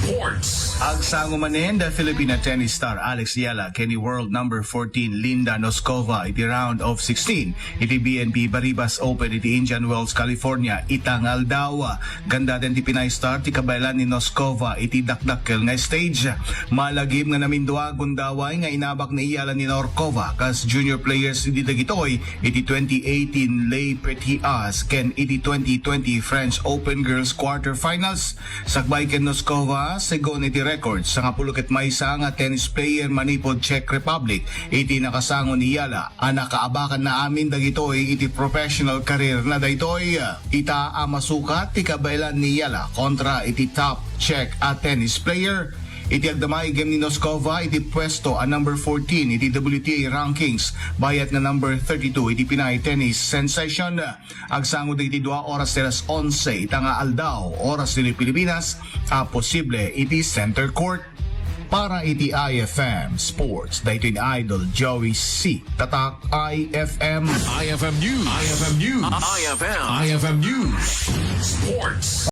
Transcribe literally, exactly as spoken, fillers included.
Sports. Agsango manen da Filipina tennis star Alex Yala ken ni world number fourteen Linda Noskova iti round of sixteen iti B N P Paribas Open iti Indian Wells, California, ita nga aldaw. Gandaden ti Pinay star ti kabaelan ni Noskova iti dakdakkel nga stage. Malagip nga namindua gundaway nga inabak ni Yala ni Noskova kas junior players idi dagitoy iti twenty eighteen Le Petit As ken iti twenty twenty French Open Girls Quarterfinals. Sakbay ken Noskova, segun iti record, sangapulo ket maysa nga tennis player manipud Czech Republic iti nakasango ni Yala a nakaabakanna amin dagitoy iti professional career na daytoy. Ita a masukat ti kabaelan ni Yala kontra iti top Czech a tennis player. Iti agdama, igem ni Noskova iti puesto a number fourteen iti W T A rankings, bayat nga number thirty-two iti Pinay tennis sensation. Agsango dagiti dua oras ti alas onse ita nga aldaw, oras ti Pilipinas, a posible iti center court. Para iti I F M Sports, daytoy ni Idol Joey C. Tatak I F M. I F M News. I F M News. I F M. I F M News. Sports.